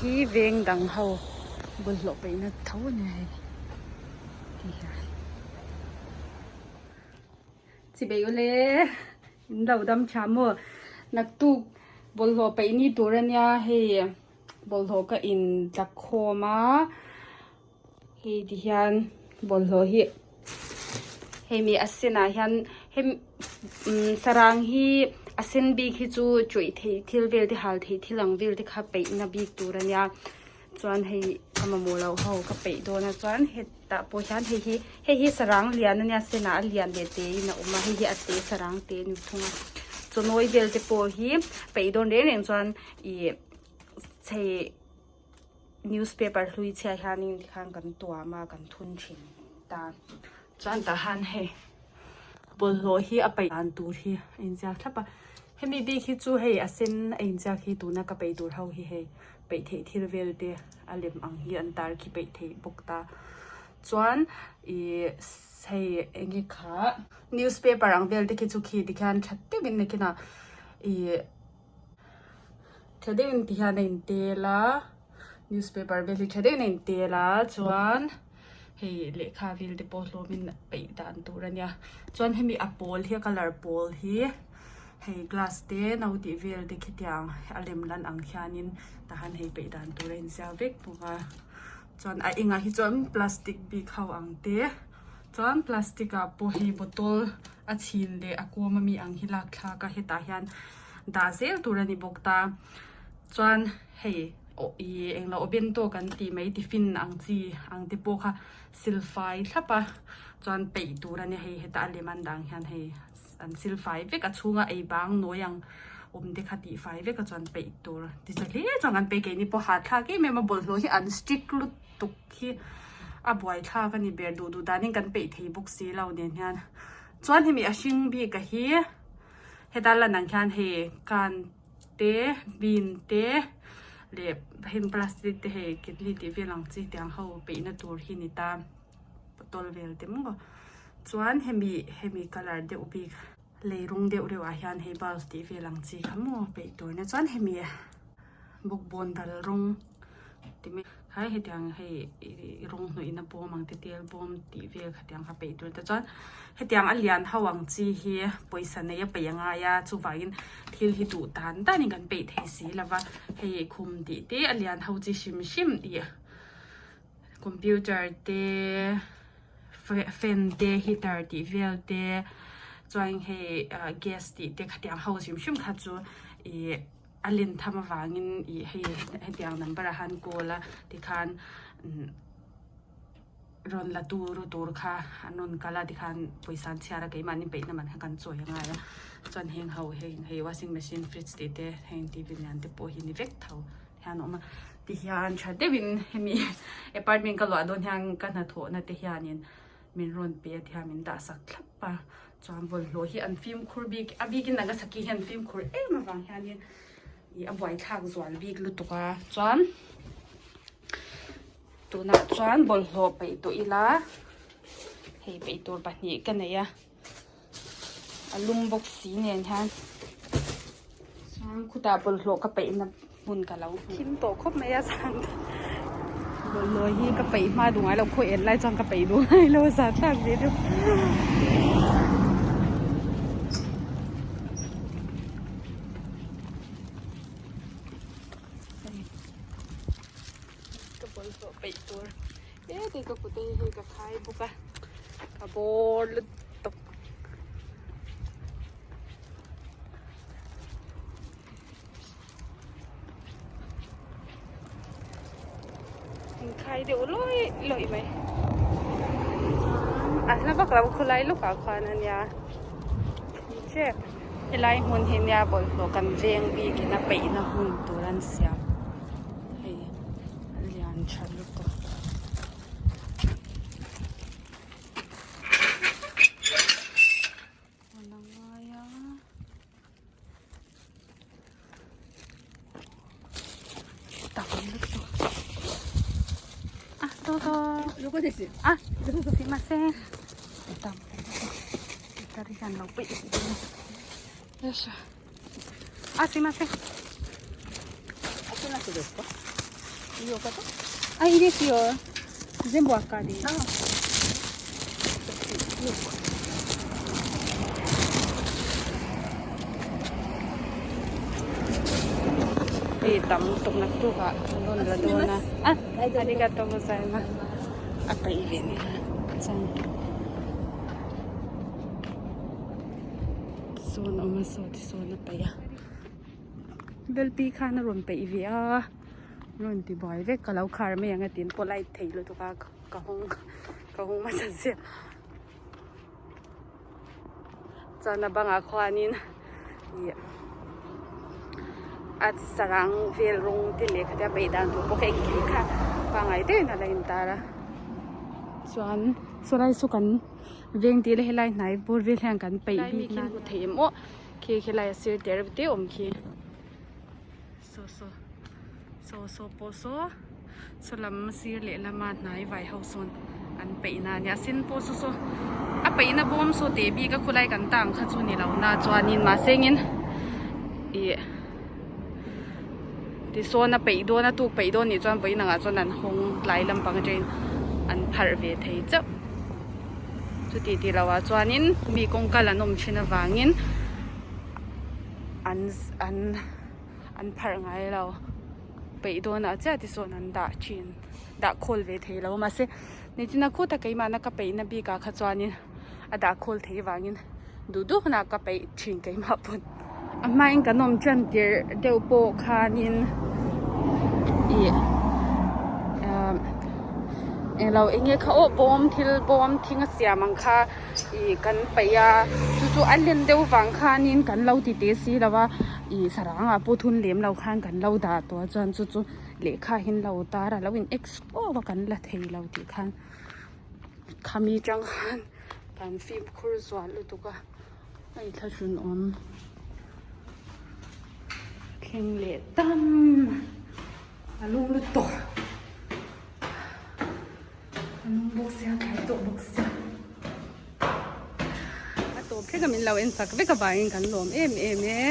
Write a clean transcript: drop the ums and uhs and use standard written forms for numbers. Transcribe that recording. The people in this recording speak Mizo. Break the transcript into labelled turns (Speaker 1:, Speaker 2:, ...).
Speaker 1: hi veng dang ho bawlhhlawh peihna tho a ni hei ti hian. Chibei ule in lo dam tha maw naktuk bawlhhlawh peih ni tur a nia hei bawlhhlawh ka in tla khawm a hei ti hian bawlhhlawh hi hei mi a senah hian hemi umm sarang hi a sen bik hi chu chuih theih thil vel te hal theih thil ang vel te kha peihna bik tur a nia chuan hei ka mamawh loh ho ka peih dawn a chuan hetah pawh hian hei hi hei hi sarang lian a nia senah a lian leh te in a awm a hei hi a te sarang te a ni thung a chawnawi vel te pawh hi peih dawn reng reng chuan ih chei. Newspaper hlui chhiah hianin tikhan kan tuam a kan thun thin ta chuan tah han hei bawlhhlawh hi a paih dan tur hi a inziak thlap a hemi bik hi chu hei a sen a inziak hi tuna ka peih tur ho hi hei peih theih thil vel te a lem ang hi an tar khi peih theih bawk ta chuan ih hei enge kha newspaper ang vel te khi chu khi tikhian tha deuhin nakinah ih. Tha deuhin ti hian a intel a newspaper vel hi tha deuhin a intel a chuan hei lehkha vel te pawh hlawmin peih dan tur a nia chuan hemi a pawl hi a colour pawl hi hei glass te no tih vel te khitiang a lem lan ang hianin tahan hei peih dan tur a inziak vek bawk a chuan a engah hi chuan plastic bik ho ang te chuan plastic ah pawh hei bottle a chhin leh a kuam ami ang hi lak thlak a hetah hian. dah zel tur a ni bawk ta chuan hei ih englo aw bento kan tih mai tiffin ang chi ang te pawh kha silfai thlap a chuan peih tur a ni hei heta a lem an dang hian hei an silfai vek a chhunga ei bang nawi ang awm te kha tihfai vek a chuan peih tur ti chu hle chuan kan peih keini pawh hahthlak em em a bawlhhlawh hi an strict lutuk hi a buaithlak a ni ber duh duh danin kan peih thei bawk si lo nen hian chuan hemi a hring bik a hi. Heta lan ang hian hei kan te bin te leh heng plastic te hei ketli tih vel ang chi tiang ho peihna tur hi ni ta bottle vel te maw chuan hemi hemi colour deuh bik lei rawng deuh reuh ah hian hei bulb tih vel ang chi kha maw peih tur nia chuan hemi bawkbawn dal rawng ti mai khai hetiang hei ih rawng hnawihna bawm ang te tel bawm tih vel khatiang kha peih tur te chuan hetiang a lian ho ang chi hi pawisa nei a peih a ngai a chuvangin thil hi duh tan tanin kan peih thei si lo va hei khum tih te a lian ho chi hrim hrim ih computer te fan te heater tih vel te chuan hei ah gas tih te khatiang ho hrim hrim kha chu ih. A len tham avangin ih hei hetiang number ah khan call a tikhan rawn la tu ru tur kha an rawn kal a tikhan pawisa an chhiar a keimahni peihna man kha kan chawi a ngai a chuan heng ho heng hei washing machine fridge tih te heng T V lian te pawh hi ni vek tho hian a awm a tihian tha deuhin hemi apartment ka luah dawn hian ka hnathawhna te hianin min rawn pe a tihian min dah sak thlap a. Chuan bawlhhlawh hi an fimkhur bik a bikin Nagasaki hi an fimkhur em avang hianin ih a buaithlak zual bik lutuk a chuan tunah chuan bawlhhlawh peih tawh ila hei peih tur pahnih ka nei a a lum bawk si nen hian chuan khutah bawlhhlawh ka peihna hmun ka lo hmu thim tawh khawp mai a zan bawlhhlawh hi ka peih hma duh ngai lo khaw en lai chuan ka peih duh ngai lo a zan thlak ve deuh ka bawlhhlawh peih tur e te ka kut te hi ka khai bawk a ka bawr lutuk. Inkhai deuh lawih lawih mai a hla vak lo khawlai lawkah khuan a nia tep helai hmun hi nia bawlhhlawh kan veng bikin a peihna hmun tur an siam hei a lian tha lutuk. Ah, どうぞ。
Speaker 2: どこです。
Speaker 1: Ah, すいません。よいしょ。あ、すいません。
Speaker 2: 開けなくですか。
Speaker 1: あ、いいですよ。全部赤で。Hei tam lutuk naktuk ah an rawn la dawn a. Ah, arigatou gozaimasu. A paih ve ni chuan tisawn a awm a saw tisawn a paih a. Belpi khan a rawn peih ve a rawn ti buai vek ka lo khar mai ang a tin polite thei lutuk a ka hawng ka hawng hmasa ziah chuan a bangah khuanin ih a sarang vel rawng te leh khatia peih dan tur pawh kha engkim kha pangngai deuhin a la intar a chuan sawlai saw kan veng tih leh helai hnai bawr vel hian kan peih bik nan hmu thei em aw. Khi khilai a sir te reuh te awm khi saw saw saw saw pawh saw saw lam sir leh lama hnai vai ho sawn an peih na ania a sen pawh saw saw a peih na bawm saw teh bik a khawlai kan tang kha chu ni lo na chuanin mahse engin ih tisawn a peih dawn a tuk peih dawn nih chuan vawiin angah chuan an hawng tlai lampang atangin an pharh ve thei chauh chuti tih loh ah chuanin mi kawngka an awm thin avangin an an an pharh ngai lo peih dawn ah chiah tisawn an dah thin dah khawl ve thei lo mahse nichina khuta keimahna ka peihna bik ah kha chuanin a dah khawl theih avangin duh duh hunah ka peih thin keimah pawn. A hmain kan awm tan tirh deuh pawh khanin ih ah englo eng nge kha aw bawm thil bawm thing a siam ang kha ih kan peih a chu chu a len deuh vang khanin kan lo ti teh si lo a ih sarang ah pawh thun lem lo khan kan lo dah tawh a chuan chu chu lehkha hi an lo tar a lo in expo a kan la thei lo tih khan. Khami tang khan kan fimkhur zual lutuk a a inthlahrun awm thleng leh tam a lung lutuk a lung bawk sia tlai tawh bawk sia a tawp thleng a min lo en sak vek avangin kan lawm em em e.